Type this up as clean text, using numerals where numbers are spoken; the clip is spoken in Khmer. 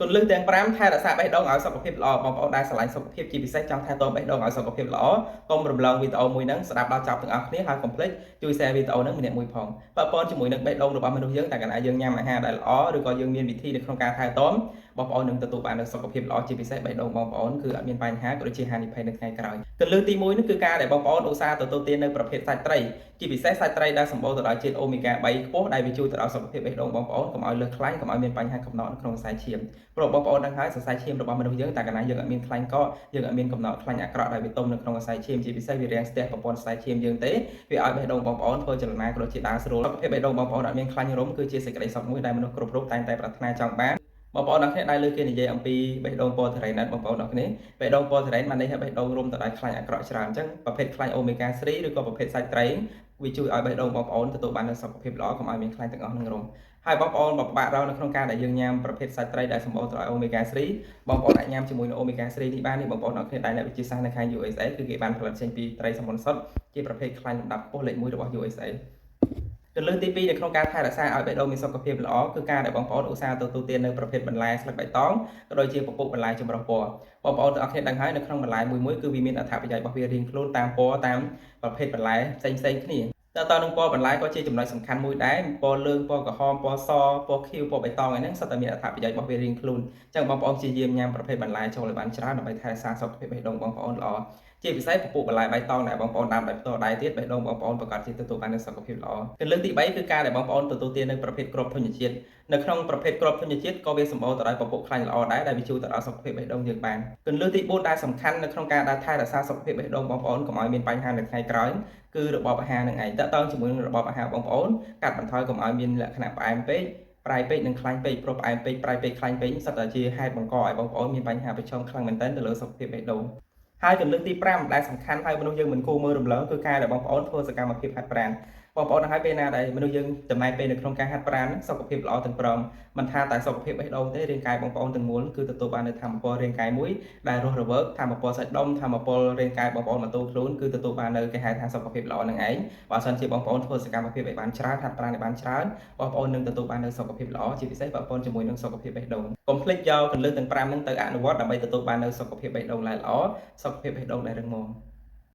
គន្លឹះទាំង5ថែរក្សាបេះដូងឲ្យសុខភាពល្អបងប្អូនដែលស្រឡាញ់សុខភាពជាពិសេសចង់ថែទាំបេះដូងឲ្យសុខភាពល្អកុំរំលងវីដេអូមួយហ្នឹងស្ដាប់ដល់ចប់ទាំងអស់គ្នាហើយកុំភ្លេចជួយ share វីដេអូហ្នឹងម្នាក់មួយផងពាក់ព័ន្ធជាមួយនឹងបេះដូងរបស់មនុស្សយើងតែកាលណាយើងញ៉ាំអាហារដែលល្អឬក៏យើងមានវិធីនៅក្នុងការថែទាំបងប្អូននឹងទទួលបាននូវសុខភាពល្អជាពិសេសបេះដូងបងប្អូនគឺអត់មានបញ្ហាក៏ដូចជាហានិភ័យនៅថ្ងៃក្រោយគន្លឹះទី1នោះគឺការដែលបងប្អូនឧស្សាហ៍ទទួលទាននៅប្រភេទសាច់ត្រីជាពិសេសសាច់ត្រីដែលសម្បូរទៅដោយជាតិអូមេហ្គា3ខ្ពស់ដែលវាជួយទៅដល់សុខភាពបេះដូងបងប្អូនកុំឲ្យលើសខ្លាញ់កុំឲ្យមានបញ្ហាកំណកនៅក្នុងខ្សែឈាមព្រោះបងប្អូនដឹងហើយសរសៃឈាមរបស់មនុស្សយើងតែកាលណាយើងអត់មានខ្លាញ់កកយើងអត់មានកំណកខ្លាញ់អាក្រក់ដែលវាទុំនៅក្នុងខ្សែឈាមជាពិសេសវារាំងស្ទះប្រព័ន្ធខ្សែឈាមយើងទេវាឲ្យបេះដូងបងប្អូនធ្វើចលនាក៏ដូចជាដើរស្រួលសុខភាពបេះដូងបងប្អូនអត់មានខ្លាញ់រុំគឺជាសេចក្តីសុខមួយដែលមនុស្សគ្រប់រូបតែងតែប្រាថ្នាចង់បានបងប្អូនអរគ្នាដែលលើគេនិយាយអំពីបេះដូងពណ៌ធរ៉េនបងប្អូនអរគ្នាបេះដូងពណ៌ធរ៉េនបានន័យថាបេះដូងរុំទៅដោយខ្លាញ់អាក្រក់ច្រើនអញ្ចឹងប្រភេទខ្លាញ់អូមេហ្គា3ឬក៏ប្រភេទសាច់ត្រីវាជួយឲ្យបេះដូងបងប្អូនទទួលបាននូវសុខភាពល្អកុំឲ្យមានខ្លាញ់ទាំងអស់នឹងរុំហើយបងប្អូនបើពិបាករកនៅក្នុងការដែលយើងញ៉ាំប្រភេទសាច់ត្រីដែលសម្បូរទៅដោយអូមេហ្គា3បងប្អូនអាចញ៉ាំជាមួយនឹងអូមេហ្គា3នេះបាននេះបងប្អូនអរគ្នាដែលអ្នកវិទ្យាសាស្ត្រនៅខាង USA គឺគេបានផលិតចេញពីត្រីសមុទ្រសុទ្ធជាប្រភេទខ្លាញ់លំដាប់ខ្ពស់លេខ1របស់ USA គន្លឹះទី2នៅក្នុងការថែរក្សាឲ្យបេះដូងមានសុខភាពល្អគឺការដែលបងប្អូនឧស្សាហ៍ទទួលទាននៅប្រភេទបន្លែស្លឹកបៃតងក៏ដូចជាពពុះបន្លែចម្រុះពណ៌បងប្អូនទាំងអស់គ្នាដឹងហើយនៅក្នុងបន្លែមួយៗគឺវាមានអត្ថប្រយោជន៍របស់វារៀងខ្លួនតាមពណ៌តាមប្រភេទបន្លែផ្សេងៗគ្នាតើតើនឹងពណ៌បន្លែក៏ជាចំណុចសំខាន់មួយដែរពណ៌លឿងពណ៌ក្រហមពណ៌សពណ៌ខៀវពណ៌បៃតងអីហ្នឹងសុទ្ធតែមានអត្ថប្រយោជន៍របស់វារៀងខ្លួនអញ្ចឹងបងប្អូនព្យាយាមញ៉ាំប្រភេទបន្លែចូលឲ្យបានច្រើនដើម្បីថែរក្សាសុខភាពបេះដូងបងប្អូនល្អជាពិសេសពពុះបន្លែបៃតងដែលបងប្អូនដាំដោយផ្ទាល់ដៃទៀតបេះដូងបងប្អូនប្រាកដជាទទួលបាននូវសុខភាពល្អគន្លឹះទី3គឺការដែលបងប្អូនទទួលទាននៅប្រភេទគ្រាប់ធញ្ញជាតិនៅក្នុងប្រភេទគ្រាប់ធញ្ញជាតិក៏វាសម្បូរទៅដោយពពុះខ្លាញ់ល្អដែរដែលវាជួយទៅដល់សុខភាពបេះដូងយើងបានគន្លឹះទី4ដែលសំខាន់នៅក្នុងការដែលថែរក្សាសុខភាពបេះដូងបងប្អូនកុំឲ្យមានបញ្ហានៅថ្ងៃក្រោយគឺរបបអាហារនឹងឯងតើតើជាមួយនឹងរបបអាហារបងប្អូនកាត់បន្ថយកុំឲ្យមានលក្ខណៈផ្អែមពេកប្រៃពេកនិងខ្លាញ់ពេកព្រោះផ្អែមពេកប្រៃពេកខ្លាញ់ពេកសុទ្ធតែជាហេតុបង្កឲ្យបងប្អូនមានបញ្ហាប្រឈមខ្លាំងមែនទែនទៅលើសុខភាពបេះដូងហើយគន្លឹះទី5ដែលសំខាន់ហើយមនុស្សយើងមិនគួរមើលរំលងគឺការដែលបងប្អូនធ្វើសកម្មភាពហាត់ប្រាណបងប្អូនហើយពេលណាដែលមនុស្សយើងចំណាយពេលនៅក្នុងការហាត់ប្រាណសុខភាពល្អទាំងព្រមមិនថាតែសុខភាពបេះដូងទេរាងកាយបងប្អូនទាំងមូលគឺទទួលបាននូវថាមពលរាងកាយមួយដែលរស់រវើកថាមពលសាច់ដុំថាមពលរាងកាយបងប្អូនមកទូខ្លួនគឺទទួលបាននូវគេហៅថាសុខភាពល្អនឹងឯងបើសិនជាបងប្អូនធ្វើសកម្មភាពឲ្យបានច្រើនហាត់ប្រាណឲ្យបានច្រើនបងប្អូននឹងទទួលបាននូវសុខភាពល្អជាពិសេសបងប្អូនជាមួយនឹងសុខភាពបេះដូងកុំភ្លេចយកគន្លឹះទាំង5ហ្នឹងទៅអនុវត្តដើម្បីទទួលបាននូវសុខភាពបេះដូងល្អសុខភាពបេះដូងដែលរឹងមាំ។